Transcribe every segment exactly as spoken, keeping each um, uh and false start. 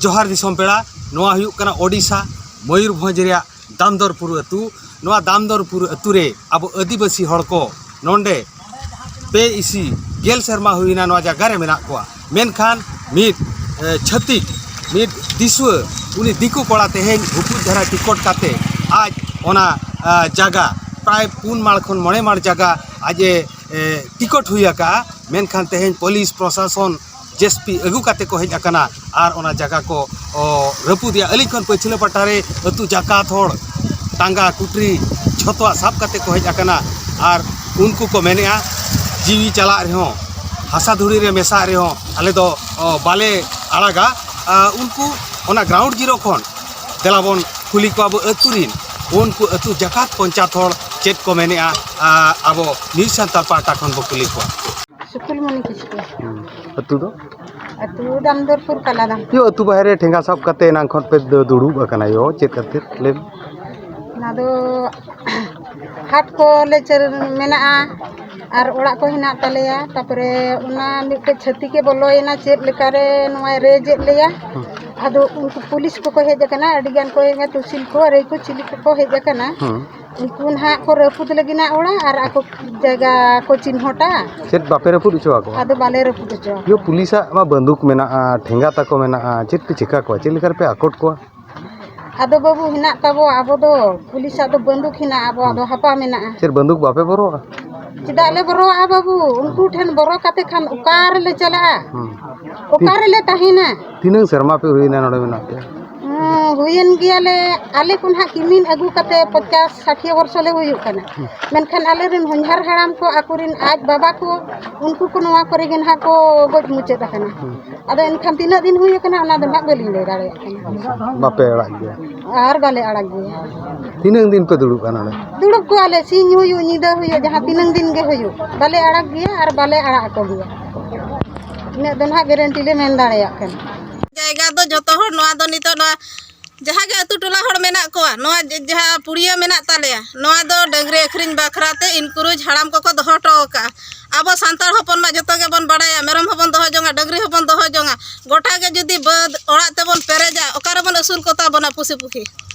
ᱡᱚᱦᱟᱨ ᱫᱤᱥᱚᱢ ᱯᱮᱲᱟ᱾ ᱱᱚᱣᱟ ᱦᱩᱭᱩᱜ ᱠᱟᱱᱟ ᱳᱰᱤᱥᱟ, ᱢᱚᱭᱩᱨᱵᱷᱚᱸᱡᱽ ᱨᱮᱭᱟᱜ ᱫᱟᱢᱫᱚᱨᱯᱩᱨ ᱟᱹᱛᱩ᱾ ᱱᱚᱣᱟ ᱫᱟᱢᱫᱚᱨᱯᱩᱨ ᱟᱹᱛᱩ ᱨᱮ ᱟᱵᱚ ᱟᱹᱫᱤᱵᱟᱹᱥᱤ ᱦᱚᱲ ᱠᱚ ᱱᱚᱰᱮ ᱯᱮ ᱤᱥᱤ ᱜᱮᱞ ᱥᱮᱨᱢᱟ ᱦᱩᱭᱱᱟ ᱱᱚᱣᱟ ᱡᱟᱭᱜᱟ ᱨᱮ ᱢᱮᱱᱟᱜ ᱠᱚᱣᱟ᱾ ᱢᱮᱱᱠᱷᱟᱱ ᱢᱤᱫ, ᱮ, ᱪᱷᱟᱹᱛᱤᱠ, ᱢᱤᱫ ᱫᱤᱥᱩᱣᱟᱹ, ᱩᱱᱤ ᱫᱤᱠᱩ ᱠᱚᱲᱟ ᱛᱮᱦᱮᱧ ᱦᱩᱯᱩᱡ ᱫᱷᱟᱨᱟ ᱴᱤᱠᱚᱴ ᱠᱟᱛᱮ ᱟᱡ ᱚᱱᱟ, ᱟ, ᱡᱟᱭᱜᱟ ᱯᱨᱟᱭ ᱯᱩᱱ ᱢᱟᱲ ᱠᱷᱚᱱ ᱢᱚᱬᱮ ᱢᱟᱲ ᱡᱟᱭᱜᱟ ᱟᱡ ᱮ, ᱮ, ᱴᱤᱠᱚᱴ ᱦᱩᱭ ᱟᱠᱟᱫᱼᱟ᱾ ᱢᱮᱱᱠᱷᱟᱱ ᱛᱮᱦᱮᱧ ᱯᱩᱞᱤᱥ ᱯᱨᱚᱥᱟᱥᱚᱱ ᱡᱮᱥᱯᱤ ᱟᱹᱜᱩ ᱠᱟᱛᱮ ᱠᱚ ᱦᱮᱡ ᱟᱠᱟᱱᱟ ᱟᱨ ᱚᱱᱟ ᱡᱟᱭᱜᱟ ᱠᱚ, ᱚ, ᱨᱟᱹᱯᱩᱫᱮᱜᱼᱟ᱾ ᱟᱹᱞᱤᱧ ᱠᱷᱚᱱ ᱯᱟᱹᱪᱷᱞᱟᱹ ᱯᱟᱦᱴᱟ ᱨᱮ ᱟᱹᱛᱩ ᱡᱟᱠᱟᱛ ᱦᱚᱲ, ᱴᱟᱸᱜᱟ ᱠᱩᱴᱨᱤ ᱡᱷᱚᱛᱚᱣᱟᱜ ᱥᱟᱵ ᱠᱟᱛᱮ ᱠᱚ ᱦᱮᱡ ᱟᱠᱟᱱᱟ ᱟᱨ ᱩᱱᱠᱩ ᱠᱚ ᱢᱮᱱᱮᱜᱼᱟ, ᱡᱤᱣᱤ ᱪᱟᱞᱟᱜ ᱨᱮᱦᱚᱸ, ᱦᱟᱥᱟ ᱫᱷᱩᱲᱤ ᱨᱮ ᱢᱮᱥᱟᱜ ᱨᱮᱦᱚᱸ ᱟᱞᱮ ᱫᱚ, ᱚ, ᱵᱟᱞᱮ ᱟᱲᱟᱜᱟ᱾ ᱟ, ᱩᱱᱠᱩ ᱚᱱᱟ ᱜᱨᱟᱣᱩᱱᱰ ᱡᱤᱨᱳ ᱠᱷᱚᱱ ᱫᱮᱞᱟ ᱵᱚᱱ ᱠᱩᱞᱤ ᱠᱚᱣᱟ ᱟᱵᱚ ᱟᱹᱛᱩ ᱨᱤᱱ, ᱩᱱᱠᱩ ᱟᱹᱛᱩ ᱡᱟᱠᱟᱛ ᱯᱚᱧᱪᱟᱭᱮᱛ ᱦᱚᱲ ᱪᱮᱫ ᱠᱚ ᱢᱮᱱᱮᱜᱼᱟ, ᱟ, ᱟᱵᱚ ᱱᱤᱭᱩᱡᱽ ᱥᱟᱱᱛᱟᱲ ᱯᱟᱦᱴᱟ ᱠᱷᱚᱱ ᱵᱚ ᱠᱩᱞᱤ ᱠᱚᱣᱟ᱾ ᱥᱩᱠᱩᱞᱢᱚᱱᱤ ᱠᱤᱥᱠᱩ᱾ ᱦᱩᱸ᱾ ᱟᱹᱛᱩ ᱫᱚ? ᱟᱹᱛᱩ ᱫᱟᱢᱫᱚᱨᱯᱩᱨ ᱠᱟᱞᱟᱫᱟᱢ᱾ ᱭᱳ, ᱟᱹᱛᱩ ᱵᱟᱦᱮᱨ ᱨᱮ ᱴᱷᱮᱸᱜᱟ ᱥᱟᱵ ᱠᱟᱛᱮ ᱮᱱᱟᱝ ᱠᱷᱚᱱ ᱯᱮ ᱫᱩ-, ᱫᱩᱲᱩᱵ ᱟᱠᱟᱱᱟ ᱭᱳ, ᱪᱮᱫ ᱠᱷᱟᱹᱛᱤᱨ? ᱞᱟᱹᱭ ᱢᱮ᱾ ᱚᱱᱟ ᱫᱚ ᱦᱟᱴ ᱠᱚ ᱞᱮ ᱪᱟᱹᱞ ᱢᱮᱱᱟᱜᱼᱟ ᱟᱨ ᱚᱲᱟᱜ ᱠᱚ ᱦᱮᱱᱟᱜ ᱛᱟᱞᱮᱭᱟ᱾ ᱛᱟᱯᱚᱨᱮ ᱚᱱᱟ ᱢᱤᱫᱴᱮᱡ ᱪᱷᱟᱹᱛᱤᱠᱮ ᱵᱚᱞᱚᱭᱮᱱᱟ, ᱪᱮᱫ ᱞᱮᱠᱟᱨᱮ ᱱᱚᱣᱟᱭ ᱨᱮᱡᱮᱫ ᱞᱮᱭᱟ᱾ ᱦᱩᱸ᱾ ᱟᱫᱚ ᱩᱱᱠᱩ ᱯᱩᱞᱤᱥ ᱠᱚᱠᱚ ᱦᱮᱡ ᱟᱠᱟᱱᱟ, ᱟᱹᱰᱤ ᱜᱟᱱ ᱠᱚ ᱦᱮᱡ ᱟᱠᱟᱱᱟ, ᱛᱩᱥᱤᱞ ᱠᱚ, ᱨᱮ ᱠᱚ, ᱪᱤᱞᱤ ᱠᱚᱠᱚ ᱦᱮᱡ ᱟᱠᱟᱱᱟ᱾ ᱦᱩᱸ᱾ ᱩᱱᱠᱩ ᱱᱟᱦᱟᱜ ᱠᱚ ᱨᱟᱹᱯᱩᱫ ᱞᱟᱹᱜᱤᱫ ᱱᱟᱜ ᱚᱲᱟᱜ ᱟᱨ ᱟᱠᱚ ᱡᱟᱭᱜᱟ ᱠᱚ ᱪᱤᱱᱦᱟᱹᱴᱟ᱾ ᱪᱮᱫ ᱵᱟᱯᱮ ᱨᱟᱹᱯᱩᱫ ᱦᱚᱪᱚ ᱟᱠᱚᱣᱟ? ᱟᱫᱚ ᱵᱟᱞᱮ ᱨᱟᱹᱯᱩᱫ ᱦᱚᱪᱚ ᱟᱠᱚᱣᱟ᱾ ᱭᱳ, ᱯᱩᱞᱤᱥᱟᱜ ᱢᱟ ᱵᱟᱹᱱᱫᱩᱠ ᱢᱮᱱᱟᱜᱼᱟ, ᱴᱷᱮᱸᱜᱟ ᱛᱟᱠᱚ ᱢᱮᱱᱟᱜᱼᱟ, ᱪᱮᱫ ᱯᱮ ᱪᱮᱠᱟ ᱠᱚᱣᱟ? ᱪᱮᱫ ᱞᱮᱠᱟ ᱨᱮᱯᱮ ᱟᱠᱚᱴ ᱠᱚᱣᱟ? ᱟᱫᱚ ᱵᱟᱹᱵᱩ, ᱦᱮᱱᱟᱜ ᱛᱟᱵᱚ, ᱟᱵᱚ ᱫᱚ ᱯᱩᱞᱤᱥᱟᱜ ᱫᱚ ᱵᱟᱹᱱᱫᱩᱠ ᱦᱮᱱᱟᱜᱼᱟ, ᱟᱵᱚᱣᱟᱜ ᱫᱚ ᱦᱟᱯᱟ ᱢᱮᱱᱟᱜᱼᱟ᱾ ᱪᱮᱫ ᱵᱟᱹᱱᱫᱩᱠ ᱵᱟᱯᱮ ᱵᱚᱨᱚᱜᱼᱟ? ᱪᱮᱫᱟᱜ ᱞᱮ ᱵᱚᱨᱚᱣᱟᱜᱼᱟ ᱵᱟᱹᱵᱩ? ᱩᱱᱠᱩ ᱴᱷᱮᱱ ᱵᱚᱨᱚ ᱠᱟᱛᱮ ᱠᱷᱟᱱ ᱚᱠᱟ ᱨᱮᱞᱮ ᱪᱟᱞᱟᱜᱼᱟ? ᱦᱩᱸ᱾ ᱚᱠᱟ ᱨᱮᱞᱮ ᱛᱟᱦᱮᱱᱟ? ᱛᱤᱱᱟᱹᱝ ᱥᱮᱨᱢᱟ ᱯᱮ ᱦᱩᱭᱱᱟ ᱱᱚᱰᱮ ᱢᱮᱱᱟᱜ ᱯᱮᱭᱟ? ᱦᱩᱸ, ᱦᱩᱭᱮᱱ ᱜᱮᱭᱟᱞᱮ, ᱟᱞᱮ ᱠᱚ ᱱᱟᱦᱟᱜ ᱠᱤᱢᱤᱱ ᱟᱹᱜᱩ ᱠᱟᱛᱮ ᱯᱚᱪᱟᱥ ᱥᱟᱴᱷᱤᱭᱟᱹ ᱵᱚᱨᱥᱚ ᱞᱮ ᱦᱩᱭᱩᱜ ᱠᱟᱱᱟ᱾ ᱦᱩᱸ᱾ ᱢᱮᱱᱠᱷᱟᱱ ᱟᱞᱮ ᱨᱮᱱ ᱦᱚᱧᱦᱟᱨ ᱦᱟᱲᱟᱢ ᱠᱚ, ᱟᱠᱚ ᱨᱮᱱ ᱟᱡ ᱵᱟᱵᱟ ᱠᱚ, ᱩᱱᱠᱩ ᱠᱚ ᱱᱚᱣᱟ ᱠᱚᱨᱮ ᱜᱮ ᱱᱟᱦᱟᱜ ᱠᱚ ᱜᱚᱡ ᱢᱩᱪᱟᱹᱫ ᱟᱠᱟᱱᱟ᱾ ᱦᱩᱸ᱾ ᱟᱫᱚ ᱮᱱᱠᱷᱟᱱ ᱛᱤᱱᱟᱹᱜ ᱫᱤᱱ ᱦᱩᱭ ᱟᱠᱟᱱᱟ, ᱚᱱᱟ ᱫᱚ ᱱᱟᱦᱟᱜ ᱵᱟᱹᱞᱤᱧ ᱞᱟᱹᱭ ᱫᱟᱲᱮᱭᱟᱜ ᱠᱟᱱᱟ᱾ ᱵᱟᱯᱮ ᱟᱲᱟᱜ ᱜᱮᱭᱟ? ᱟᱨ ᱵᱟᱞᱮ ᱟᱲᱟᱜ ᱜᱮᱭᱟ᱾ ᱛᱤᱱᱟᱹᱝ ᱫᱤᱱ ᱯᱮ ᱫᱩᱲᱩᱵᱼᱟ ᱱᱚᱰᱮ? ᱫᱩᱲᱩᱵ ᱠᱚᱜᱼᱟᱞᱮ, ᱥᱤᱧ ᱦᱩᱭᱩᱜ, ᱧᱤᱫᱟᱹ ᱦᱩᱭᱩᱜ, ᱡᱟᱦᱟᱸ ᱛᱤᱱᱟᱹᱝ ᱫᱤᱱ ᱜᱮ ᱦᱩᱭᱩᱜ, ᱵᱟᱞᱮ ᱟᱲᱟᱜ ᱜᱮᱭᱟ ᱟᱨ ᱵᱟᱞᱮ ᱟᱲᱟᱜ ᱟᱠᱚ ᱜᱮᱭᱟ᱾ ᱤᱱᱟᱹᱜ ᱫᱚ ᱱᱟᱦᱟᱜ ᱜᱮᱨᱮᱱᱴᱤ ᱞᱮ ᱢᱮᱱ ᱫᱟᱲᱮᱭᱟᱜ ᱠᱟᱱᱟ᱾ ᱡᱟᱭᱜᱟ ᱫᱚ ᱡᱚᱛᱚ ᱦᱚᱲ ᱱᱚᱣᱟ ᱫᱚ ᱱᱤᱛᱚᱜ ᱱᱚᱣᱟ ᱡᱟᱦᱟᱸ ᱜᱮ ᱟᱹᱛᱩ ᱴᱚᱞᱟ ᱦᱚᱲ ᱢᱮᱱᱟᱜ ᱠᱚᱣᱟ, ᱱᱚᱣᱟ ᱡᱮ-, ᱡᱟᱦᱟᱸ ᱯᱩᱲᱤᱭᱟᱹ ᱢᱮᱱᱟᱜ ᱛᱟᱞᱮᱭᱟ, ᱱᱚᱣᱟ ᱫᱚ ᱰᱟᱹᱝᱨᱤ ᱟᱹᱠᱷᱨᱤᱧ ᱵᱟᱠᱷᱨᱟ ᱛᱮ ᱤᱱᱠᱩᱨᱩᱡᱽ ᱦᱟᱲᱟᱢ ᱠᱚᱠᱚ ᱫᱚᱦᱚ ᱦᱚᱴᱚ ᱟᱠᱟᱫᱼᱟ᱾ ᱟᱵᱚ ᱥᱟᱱᱛᱟᱲ ᱦᱚᱯᱚᱱ ᱢᱟ ᱡᱚᱛᱚ ᱜᱮᱵᱚᱱ ᱵᱟᱲᱟᱭᱟ, ᱢᱮᱨᱚᱢ ᱦᱚᱸᱵᱚᱱ ᱫᱚᱦᱚ ᱡᱚᱝᱟ, ᱰᱟᱹᱝᱨᱤ ᱦᱚᱸᱵᱚᱱ ᱫᱚᱦᱚ ᱡᱚᱝᱟ, ᱜᱚᱴᱟ ᱜᱮ ᱡᱩᱫᱤ ᱵᱟᱹᱫᱽ ᱚᱲᱟᱜ ᱛᱮᱵᱚᱱ ᱯᱮᱨᱮᱡᱟ, ᱚᱠᱟ ᱨᱮᱵᱚᱱ ᱟᱹᱥᱩᱞ ᱠᱚᱛᱟ ᱵᱚᱱᱟ ᱯᱩᱥᱤ ᱯᱩᱠᱷᱤ?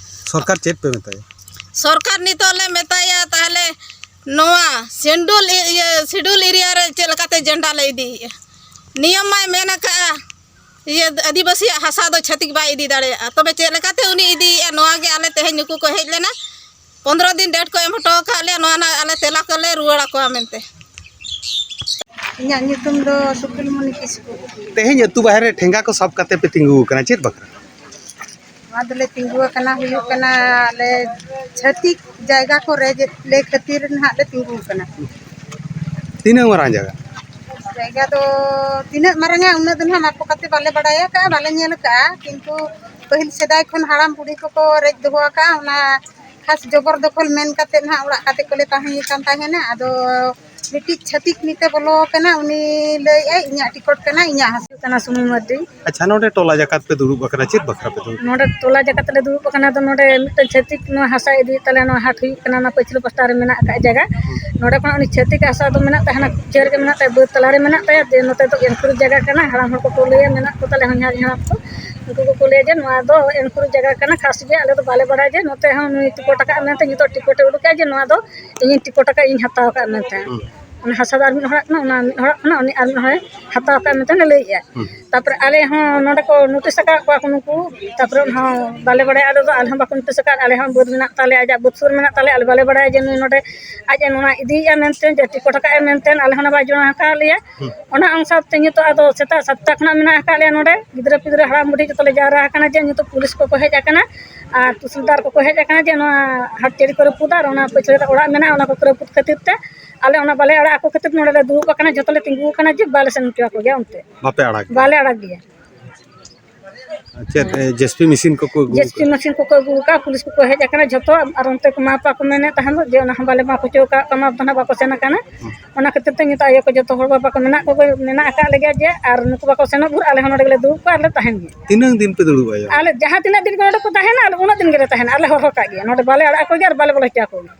ᱥᱚᱨᱠᱟᱨ ᱪᱮᱫ ᱯᱮ ᱢᱮᱛᱟᱭᱟ? ᱥᱚᱨᱠᱟᱨ ᱱᱤᱛᱚᱜ ᱞᱮ ᱢᱮᱛᱟᱭᱟ, ᱛᱟᱦᱚᱞᱮ ᱱᱚᱣᱟ ᱥᱮᱱᱰᱩᱞ ᱤ-, ᱤᱭᱟᱹ, ᱥᱤᱰᱩᱞ ᱮᱨᱤᱭᱟ ᱨᱮ ᱪᱮᱫ ᱞᱮᱠᱟᱛᱮ ᱡᱮᱱᱰᱟ ᱞᱮ ᱤᱫᱤᱭᱮᱫᱼᱟ? ᱱᱤᱭᱚᱢ ᱢᱟᱭ ᱢᱮᱱ ᱟᱠᱟᱫᱼᱟ, ᱤᱭᱟᱹ, ᱟᱹᱫᱤᱵᱟᱹᱥᱤᱭᱟᱜ ᱦᱟᱥᱟ ᱫᱚ ᱪᱷᱟᱹᱛᱤᱠ ᱵᱟᱭ ᱤᱫᱤ ᱫᱟᱲᱮᱭᱟᱜᱼᱟ᱾ ᱛᱚᱵᱮ ᱪᱮᱫ ᱞᱮᱠᱟᱛᱮ ᱩᱱᱤ ᱤᱫᱤᱭᱮᱫᱼᱟ? ᱱᱚᱣᱟ ᱜᱮ ᱟᱞᱮ ᱛᱮᱦᱮᱧ ᱱᱩᱠᱩ ᱠᱚ ᱦᱮᱡ ᱞᱮᱱᱟ, ᱯᱚᱱᱫᱽᱨᱚ ᱫᱤᱱ ᱰᱮᱴ ᱠᱚ ᱮᱢ ᱦᱚᱴᱚ ᱟᱠᱟᱫ ᱞᱮᱭᱟ, ᱱᱚᱣᱟ ᱨᱮᱱᱟᱜ ᱟᱞᱮ ᱛᱮᱞᱟ ᱠᱚᱞᱮ ᱨᱩᱣᱟᱹᱲ ᱟᱠᱚᱣᱟ ᱢᱮᱱᱛᱮ᱾ ᱤᱧᱟᱹᱜ ᱧᱩᱛᱩᱢ ᱫᱚ ᱥᱩᱠᱩᱞᱢᱩᱱᱤ ᱠᱤᱥᱠᱩ᱾ ᱛᱮᱦᱮᱧ ᱟᱹᱛᱩ ᱵᱟᱦᱮᱨ ᱨᱮ ᱴᱷᱮᱸᱜᱟ ᱠᱚ ᱥᱟᱵ ᱠᱟᱛᱮ ᱯᱮ ᱛᱤᱸᱜᱩ ᱟᱠᱟᱱᱟ, ᱪᱮᱫ ᱵᱟᱠᱷᱨᱟ? ᱱᱚᱣᱟ ᱫᱚᱞᱮ ᱛᱤᱸᱜᱩ ᱟᱠᱟᱱᱟ, ᱦᱩᱭᱩᱜ ᱠᱟᱱᱟ ᱟᱞᱮ ᱪᱷᱟᱹᱛᱤᱠ ᱡᱟᱭᱜᱟ ᱠᱚᱨᱮ ᱡᱮ ᱞᱮ ᱠᱷᱟᱹᱛᱤᱨ ᱱᱟᱦᱟᱜ ᱞᱮ ᱛᱤᱸᱜᱩ ᱟᱠᱟᱱᱟ᱾ ᱛᱤᱱᱟᱹᱜ ᱢᱟᱨᱟᱝ ᱡᱟᱭᱜᱟ? ᱡᱟᱭᱜᱟ ᱫᱚ ᱛᱤᱱᱟᱹᱜ ᱢᱟᱨᱟᱝᱟ ᱩᱱᱟᱹᱜ ᱫᱚ ᱱᱟᱦᱟᱜ ᱢᱟᱯ ᱠᱟᱛᱮ ᱵᱟᱞᱮ ᱵᱟᱲᱟᱭ ᱟᱠᱟᱫᱼᱟ, ᱵᱟᱞᱮ ᱧᱮᱞ ᱟᱠᱟᱫᱼᱟ, ᱠᱤᱱᱛᱩ ᱯᱟᱹᱦᱤᱞ ᱥᱮᱫᱟᱭ ᱠᱷᱚᱱ ᱦᱟᱲᱟᱢ ᱵᱩᱲᱦᱤ ᱠᱚᱠᱚ ᱨᱮᱡ ᱫᱚᱦᱚ ᱟᱠᱟᱫᱼᱟ, ᱚᱱᱟ ᱠᱷᱟᱥ ᱡᱚᱵᱚᱨ ᱫᱚᱠᱷᱚᱞ ᱢᱮᱱ ᱠᱟᱛᱮ ᱱᱟᱦᱟᱜ ᱚᱲᱟᱜ ᱠᱟᱛᱮ ᱠᱚᱞᱮ ᱛᱟᱦᱮᱸ ᱠᱟᱱ ᱛᱟᱦᱮᱱᱟ᱾ ᱟᱫᱚ ᱢᱤᱫᱴᱤᱡ ᱪᱷᱟᱹᱛᱤᱠ ᱱᱤᱛᱮ ᱵᱚᱞᱚ ᱟᱠᱟᱱᱟ, ᱩᱱᱤ ᱞᱟᱹᱭᱮᱫᱼᱟᱭ ᱤᱧᱟᱹᱜ ᱴᱤᱠᱚᱴ ᱠᱟᱱᱟ, ᱤᱧᱟᱹᱜ ᱦᱟᱥᱟ ᱠᱟᱱᱟ, ᱥᱩᱢᱤ ᱢᱟᱨᱰᱤ᱾ ᱟᱪᱪᱷᱟ, ᱱᱚᱰᱮ ᱴᱚᱞᱟ ᱡᱟᱠᱟᱛ ᱯᱮ ᱫᱩᱲᱩᱵ ᱟᱠᱟᱱᱟ, ᱪᱮᱫ ᱵᱟᱠᱷᱨᱟ ᱯᱮ ᱫᱩᱲᱩᱵ? ᱱᱚᱰᱮ ᱴᱚᱞᱟ ᱡᱟᱠᱟᱛ ᱞᱮ ᱫᱩᱲᱩᱵ ᱟᱠᱟᱱᱟ, ᱫᱚ ᱱᱚᱰᱮ ᱢᱤᱫᱴᱮᱱ ᱪᱷᱟᱹᱛᱤᱠ ᱱᱚᱣᱟ ᱦᱟᱥᱟ ᱤᱫᱤᱭᱮᱫ ᱛᱟᱞᱮᱭᱟ, ᱱᱚᱣᱟ ᱦᱟᱴ ᱦᱩᱭᱩᱜ ᱠᱟᱱᱟ, ᱱᱚᱣᱟ ᱯᱟᱹᱪᱷᱞᱟᱹ ᱯᱟᱥᱴᱟ ᱨᱮ ᱢᱮᱱᱟᱜ ᱟᱠᱟᱫ ᱡᱟᱭᱜᱟ᱾ ᱱᱚᱰᱮ ᱠᱷᱚᱱᱟᱜ ᱩᱱᱤ ᱪᱷᱟᱹᱛᱤᱠ ᱦᱟᱥᱟ ᱫᱚ ᱢᱮᱱᱟᱜ ᱛᱟᱭᱟ, ᱦᱟᱱᱟ ᱠᱩᱪᱟᱹ ᱨᱮᱜᱮ ᱢᱮᱱᱟᱜ ᱛᱟᱭᱟ, ᱵᱟᱹᱫᱽ ᱛᱟᱞᱟ ᱨᱮ ᱢᱮᱱᱟᱜ ᱛᱟᱭᱟ, ᱡᱮ ᱱᱚᱛᱮ ᱫᱚ ᱮᱱᱠᱩᱨᱩᱡ ᱡᱟᱭᱜᱟ ᱠᱟᱱᱟ, ᱦᱟᱲᱟᱢ ᱦᱚᱲ ᱠᱚᱠᱚ ᱞᱟᱹᱭᱟ, ᱢᱮᱱᱟᱜ ᱠᱚ ᱛᱟᱞᱮ ᱦᱚᱧᱦᱟᱨ ᱦᱟᱲᱟᱢ ᱠᱚ, ᱩᱱᱠᱩ ᱠᱚᱠᱚ ᱞᱟᱹᱭᱟ ᱡᱮ ᱱᱚᱣᱟ ᱫᱚ ᱮᱱᱠᱩᱨᱩᱡ ᱡᱟᱭᱜᱟ ᱠᱟᱱᱟ, ᱠᱷᱟᱥ ᱜᱮ ᱟᱞᱮ ᱫᱚ ᱵᱟᱞᱮ ᱵᱟᱲᱟᱭᱟ ᱡᱮ ᱱᱚᱛᱮ ᱦᱚᱸ ᱱᱩᱭ ᱴᱤᱠᱚᱴ ᱟᱠᱟᱫ ᱢᱮᱱᱛᱮ, ᱱᱤᱛᱚᱜ ᱴᱤᱠᱚᱴ ᱮ ᱩᱰᱩᱠᱟ ᱡᱮ ᱱᱚᱣᱟ ᱫᱚ ᱤᱧᱤᱧ ᱴᱤᱠᱚᱴ ᱟᱠᱟᱫ, ᱤᱧ ᱦᱟᱛᱟᱣ ᱟᱠᱟᱫ ᱢᱮᱱᱛᱮ᱾ ᱦᱩᱸ᱾ ᱚᱱᱟ ᱦᱟᱥᱟ ᱫᱚ ᱟᱨ ᱢᱤᱫ ᱦᱚᱲᱟᱜ ᱠᱟᱱᱟ, ᱚᱱᱟ ᱢᱤᱫ ᱦᱚᱲᱟᱜ ᱠᱟᱱᱟ, ᱩᱱᱤ ᱟᱨ ᱢᱤᱫ ᱦᱚᱲᱮ ᱦᱟᱛᱟᱣ ᱟᱠᱟᱫ ᱢᱮᱱᱛᱮ ᱞᱟᱹᱭᱮᱜᱼᱟ᱾ ᱦᱩᱸ᱾ ᱛᱟᱯᱚᱨᱮ ᱟᱞᱮ ᱦᱚᱸ ᱱᱚᱰᱮ ᱠᱚ ᱱᱳᱴᱤᱥ ᱟᱠᱟᱫ ᱠᱚᱣᱟ ᱠᱚ ᱱᱩᱠᱩ, ᱛᱟᱯᱚᱨᱮ ᱚᱱᱟ ᱦᱚᱸ ᱵᱟᱞᱮ ᱵᱟᱲᱟᱭᱟ, ᱟᱞᱮ ᱫᱚ, ᱟᱞᱮ ᱦᱚᱸ ᱵᱟᱠᱚ ᱱᱳᱴᱤᱥ ᱟᱠᱟᱫ, ᱟᱞᱮ ᱦᱚᱸ ᱵᱟᱹᱫᱽ ᱢᱮᱱᱟᱜ ᱛᱟᱞᱮᱭᱟ, ᱟᱡᱟᱜ ᱵᱟᱹᱫᱽ ᱥᱩᱨ ᱢᱮᱱᱟᱜ ᱛᱟᱞᱮᱭᱟ, ᱟᱞᱮ ᱵᱟᱞᱮ ᱵᱟᱲᱟᱭᱟ ᱡᱮ ᱱᱩᱭ ᱱᱚᱰᱮ ᱟᱡ ᱮ ᱱᱚᱣᱟ ᱤᱫᱤᱭᱮᱜᱼᱟ ᱢᱮᱱᱛᱮ, ᱡᱮ ᱴᱤᱠᱚᱴ ᱟᱠᱟᱫ ᱮ ᱢᱮᱱᱛᱮ, ᱟᱞᱮ ᱦᱚᱸ ᱚᱱᱟ ᱵᱟᱭ ᱡᱟᱱᱟᱣ ᱟᱠᱟᱫ ᱞᱮᱭᱟ᱾ ᱦᱩᱸ᱾ ᱚᱱᱟ ᱚᱱᱩᱥᱟᱨ ᱛᱮ ᱱᱤᱛᱚᱜ ᱟᱫᱚ ᱥᱮᱛᱟᱜ ᱥᱟᱛᱴᱟ ᱠᱷᱚᱱᱟᱜ ᱢᱮᱱᱟᱜ ᱟᱠᱟᱫ ᱞᱮᱭᱟ ᱱᱚᱰᱮ, ᱜᱤᱫᱽᱨᱟᱹ ᱯᱤᱫᱽᱨᱟᱹ ᱦᱟᱲᱟᱢ ᱵᱩᱰᱷᱤ ᱡᱚᱛᱚ ᱞᱮ ᱡᱟᱣᱨᱟ ᱟᱠᱟᱱᱟ, ᱡᱮ ᱱᱤᱛᱚᱜ ᱯᱩᱞᱤᱥ ᱠᱚᱠᱚ ᱦᱮᱡ ᱟᱠᱟᱱᱟ ᱟᱨ ᱛᱩᱥᱤᱞᱫᱟᱨ ᱠᱚᱠᱚ ᱦᱮᱡ ᱟᱠᱟᱱᱟ, ᱡᱮ ᱱᱚᱣᱟ ᱦᱟᱴ ᱪᱟᱹᱨᱤ ᱠᱚ ᱨᱟᱹᱯᱩᱫᱟ ᱟᱨ ᱚᱱᱟ ᱯᱟᱹᱪᱷᱞᱟᱹ ᱨᱮ ᱚᱲᱟᱜ ᱢᱮᱱᱟᱜᱼᱟ, ᱚᱱᱟ ᱠᱚ ᱨᱟᱹᱯᱩᱫ ᱠᱷᱟᱹᱛᱤᱨ ᱛᱮ ᱟᱞᱮ ᱚᱱᱟ ᱵᱟᱞᱮ ᱟᱲᱟᱜ ᱟᱠᱚ ᱠᱷᱟᱹᱛᱤᱨ ᱱᱚᱰᱮ ᱞᱮ ᱫᱩᱲᱩᱵ ᱟᱠᱟᱱᱟ, ᱡᱚᱛᱚ ᱞᱮ ᱛᱤᱸᱜᱩ ᱟᱠᱟᱱᱟ ᱡᱮ ᱵᱟᱞᱮ ᱥᱮᱱ ᱦᱚᱪᱚ ᱟᱠᱚ ᱜᱮᱭᱟ ᱚᱱᱛᱮ᱾ ᱵᱟᱯᱮ ᱟᱲᱟᱜ ᱜᱮᱭᱟ? ᱵᱟᱞᱮ ᱟᱲᱟᱜ ᱜᱮᱭᱟ᱾ ᱪᱮᱫ ᱡᱮᱥᱯᱤ ᱢᱮᱥᱤᱱ ᱠᱚᱠᱚ ᱟᱹᱜᱩ ᱡᱮᱥᱯᱤ ᱟᱠᱟᱫᱟ? ᱢᱮᱥᱤᱱ ᱠᱚᱠᱚ ᱟᱹᱜᱩ ᱟᱠᱟᱫᱼᱟ, ᱯᱩᱞᱤᱥ ᱠᱚᱠᱚ ᱦᱮᱡ ᱟᱠᱟᱱᱟ ᱡᱷᱚᱛᱚ, ᱟᱨ ᱚᱱᱛᱮ ᱠᱚ ᱢᱟ ᱵᱟᱠᱚ ᱢᱮᱱᱮᱫ ᱛᱟᱦᱮᱸᱫ ᱡᱮ ᱚᱱᱟ ᱦᱚᱸ ᱵᱟᱞᱮ ᱢᱟᱯ ᱦᱚᱪᱚ ᱟᱠᱟᱫ ᱠᱚᱣᱟ, ᱢᱟᱯ ᱫᱚ ᱱᱟᱦᱟᱜ ᱵᱟᱠᱚ ᱥᱮᱱ ᱟᱠᱟᱱᱟ᱾ ᱚᱱᱟ ᱠᱷᱟᱹᱛᱤᱨ ᱛᱮ ᱱᱤᱛᱚᱜ ᱟᱭᱳ ᱠᱚ ᱡᱷᱚᱛᱚ ᱦᱚᱲ ᱵᱟᱵᱟ ᱠᱚ ᱢᱮᱱᱟᱜ ᱠᱚᱜᱮ, ᱢᱮᱱᱟᱜ ᱟᱠᱟᱫ ᱞᱮᱜᱮᱭᱟ ᱡᱮ, ᱟᱨ ᱱᱩᱠᱩ ᱵᱟᱠᱚ ᱥᱮᱱᱚᱜ ᱵᱷᱳᱨ ᱟᱞᱮ ᱦᱚᱸ ᱱᱚᱰᱮ ᱜᱮᱞᱮ ᱫᱩᱲᱩᱵ ᱠᱚᱜᱼᱟ ᱟᱨ ᱞᱮ ᱛᱟᱦᱮᱱ ᱜᱮᱭᱟ᱾ ᱛᱤᱱᱟᱹᱝ ᱫᱤᱱ ᱯᱮ ᱫᱩᱲᱩᱵᱼᱟ ᱟᱭᱳ? ᱟᱞᱮ ᱡᱟᱦᱟᱸ ᱛᱤᱱᱟᱹᱜ ᱫᱤᱱ ᱜᱮ ᱱᱚᱰᱮ ᱠᱚ ᱛᱟᱦᱮᱱᱟ, ᱟᱞᱮ ᱩᱱᱟᱹᱜ ᱫᱤᱱ ᱜᱮᱞᱮ ᱛᱟᱦᱮᱱᱟ, ᱟᱞᱮ ᱦᱚᱨᱦᱚ ᱠᱟᱜ ᱜᱮᱭᱟ, ᱱᱚᱰᱮ ᱵᱟᱞᱮ ᱟᱲᱟᱜ ᱠᱚᱜᱮᱭᱟ ᱟᱨ ᱵᱟᱞᱮ ᱵᱚᱞᱚ ᱦᱚᱪᱚ ᱟᱠᱚ ᱜᱮᱭᱟ᱾